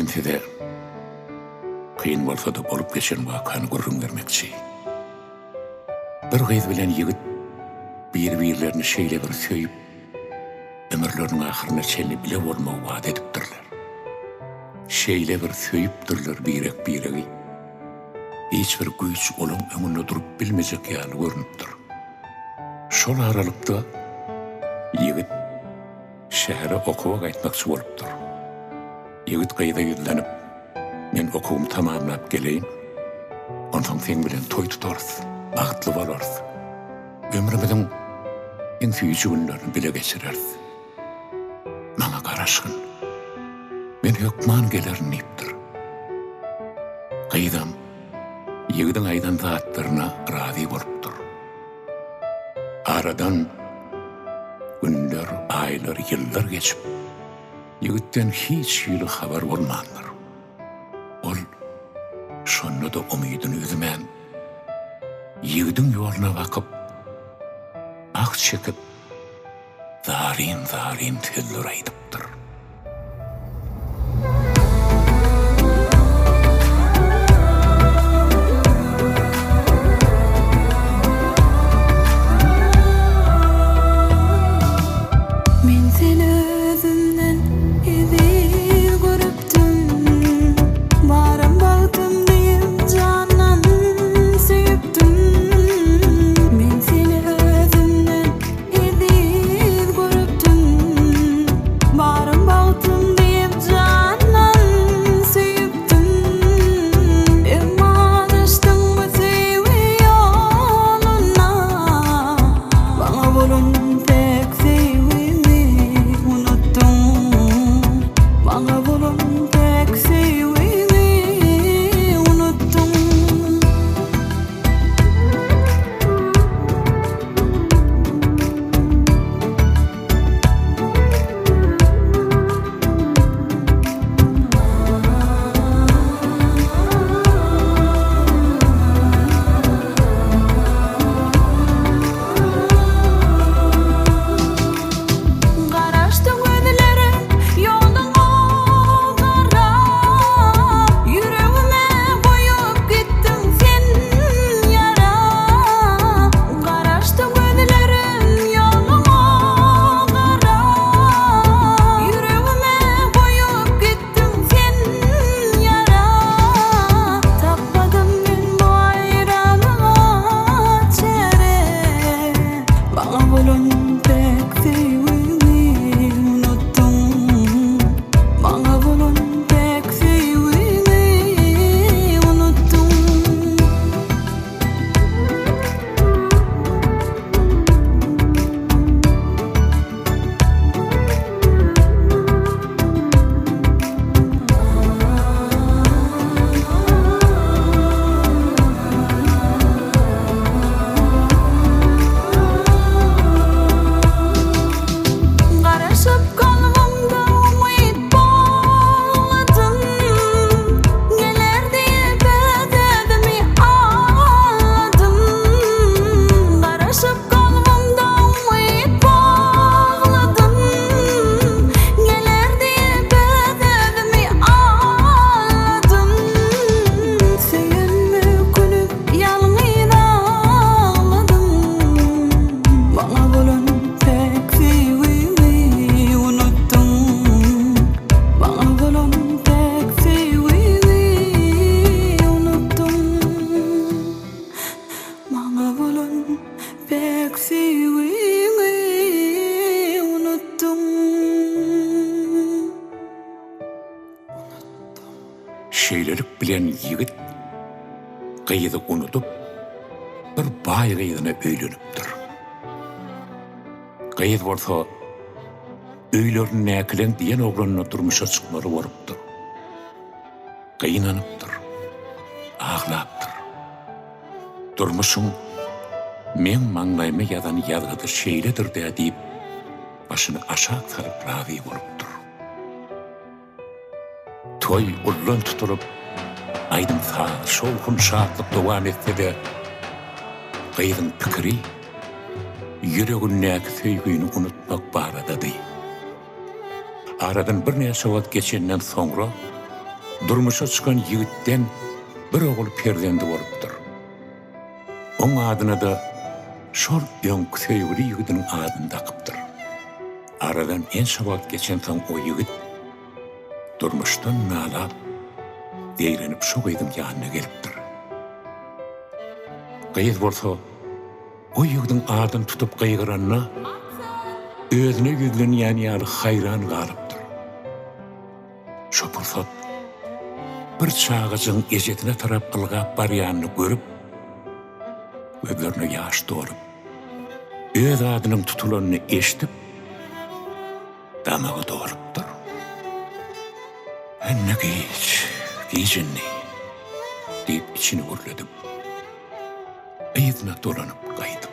Men size kyn bolsa-da bolup geçen wakany gürrüň bermekçi. Bir gyz bilen ýigit bir-birlerini şeýle bir söýüp, ömürleriniň ahyryna çenli bile bolmagy wada edipdirler. Şeýle bir söýüpdirler birek-biregi, hiç bir güýç olaň öňünde durup bilmejek ýaly görnüpdir. Şol aralykda ýigit şähere okuwa gaýtmakçy bolupdyr. Ýigit gyza ýüzlenip, Men okuwymy tamamlap geleýin, onsoň seň bilen toý tutarys, bagtly bolarys. Ömrümiziň iň süýji günlerini bile geçireris. Maňa garaşgyn. Men hökman gelerin diýipdir. Gyzam ýigidiň aýdan zatlaryna razy bolupdyr. Aradan günler, aýlar, ýyllar geçip, ýigitden hiç hili habar bolmandyr. Ol şonda-da umydyny üzmän, ýigidiň ýoluna bakyp, ah çekip, zaryn-zaryn sözler aýdypdyr. Men seni özümden eziz görüpdim, Barym bagtym diýip jandan söýüpdim. Men seni özümden Eziz görüpdim, barym bagtym diýip jandan söýüpdim. Emma azaşdyň bu söýgi ýolunda, Maňa bolan päk söýgimi unutdyň. Maňa bolan päk söýgimi unutdyň. Garaşdy gözlerim ýoluňa garap, Ýüregime goýup gitdiň sen ýara. Garaşdy gözlerim ýoluňa garap, Ýüregime goýup gitdiň sen ýara. Tapmadym men bu aýralyga çäre. Maňa bolan päk söýgüňi unutdyň. Maňa bolan päk söýgüňi unutdyň. Garaşyp kalbymda umyt bagladym, Geler diýip öz-özümi aldadym. Garaşyp kalbymda umyt bagladym, Geler diýip öz-özümi aldadym. Söýenme ökünip ýalňyz agladym, Maňa bolan päk söýgüňi unutdyň. Maňa bolan päk söýgüňi unutdyň. Maňa bolan päk söýgüňi unutdyň. Şeýlelik bilen ýigit gyzy unudyp, bir baý gyzyna öýlenipdir. Gyz bolsa öýlerindäkileň diýen oglanyna durmuşa çykmaly bolupdyr. Gynanypdyr, aglapdyr. Durmuşyň meň maňlaýyma ýazan ýazgydy şeýledir-dä diýip, başyny aşak salyp razy bolupdyr. Toý ullan tutulyp, aýdym-saz, şowhun-şatlyk dowam etse-de, gyzyň pikiri ýüregindäki söýgini unutmak baradady. Aradan birnäçe wagt geçenden soňra. Durmuşa çykan ýigitden bir ogul perzendi bolupdyr. Oň adyna-da şol öňki söýgüli ýigidiniň adyny dakypdyr. Aradan ençe wagt geçensoň o ýigit durmuşdan nalap, zeýrenip şo gyzyň ýanyna gelipdir. Gyz bolsa o ýigidiň adyny tutup gygyranda, özüne ýüzlenýän ýaly haýran galypdyr. Şo pursat bir çagajygyň ejesine tarap ylgap barýanyny görüp, gözlerine ýaş dolup, öz adynyň tutulanyny eşidip, damagy dolupdyr. Indi giç, giç indi, diýip içini gürledip, yzyna dolanyp gaýdypdyr.